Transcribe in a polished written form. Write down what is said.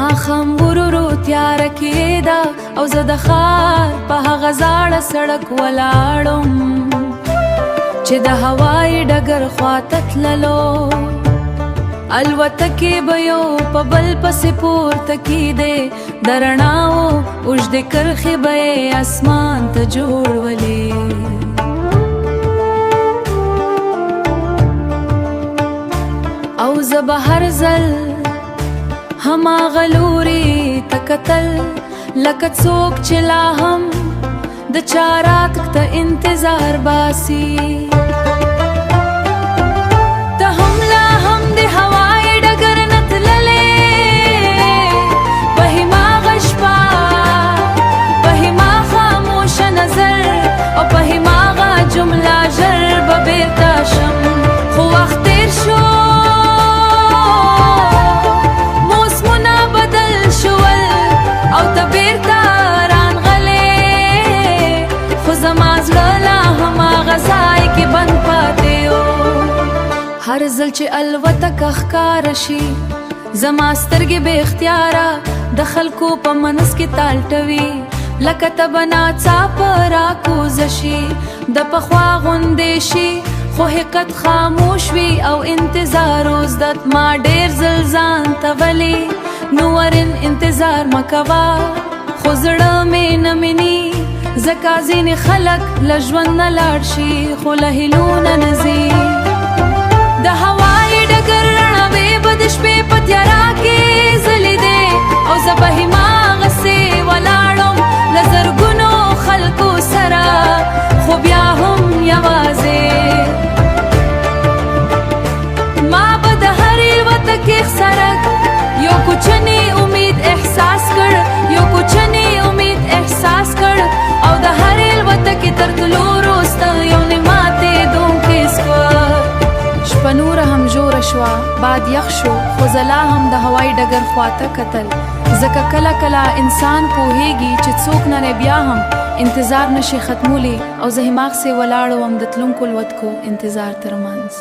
ماښام ورو ورو تیاره کېده او زه د ښار په هغه زاړه سړک ولاړم چې د هوایي ډګر خواته تللو. الوتکې به یو په بل پسې پورته کېدې، د رڼاو اوږدې کرښې به یې اسمان ته جوړولې. او زه به هر ځل هماغه لوري ته کتل، لکه څوک چې لا هم د چا راتګ ته انتظار باسي. ته هم لا هم د هوایي ډګر نه تللې، په هماغه شپه، په هماغه خاموشه نظر او په هماغه جمله، ژر به بیرته شم. خو وخت تیر شو، موسمونه بدل شول او ته بیرته رانغلې، خو زما زړه لا هماغه ځای کې بند پاتې و. هر ځل چې الوتکه ښکاره شي، زما سترګې بې اختیاره د خلکو په منځ کې تالټوي، لکه ته به ناڅاپه راکوزه شي، د پخوا غوندې شي. خو حقیقت خاموش وي او انتظار اوس د ما ډېر ځل ځان ته ویلي، نورن انتظار مه کوه، خو زړه مې نه مني، ځکه ځینې خلک له ژوند نه لاړ شي خو له هیلو نه نه ځي. د هوایي ډګر رڼاوې به د شپې په تیاره کې ځلېدې او زه به هماغسې ولاړم له زرګونو خلکو سره، خو بیا هم یوازې. ما به د هرې الوتکې څرک یو کوچنی امید احساس کړ، یو کوچنی امید احساس کړ، او د هرې الوتکې تر تلو وروسته یو نه ماتېدونکی سکوت. شپه نوره هم ژوره شوه، باد یخ شو، خو زه لا هم د هوایي ډګر خواته کتل، ځکه کله کله انسان پوهیږي چې څوک نه دی، بیا هم انتظار نشي ختمولی، او زه هماغسې ولاړه وم د تلونکو الوتکو انتظار ترمنځ.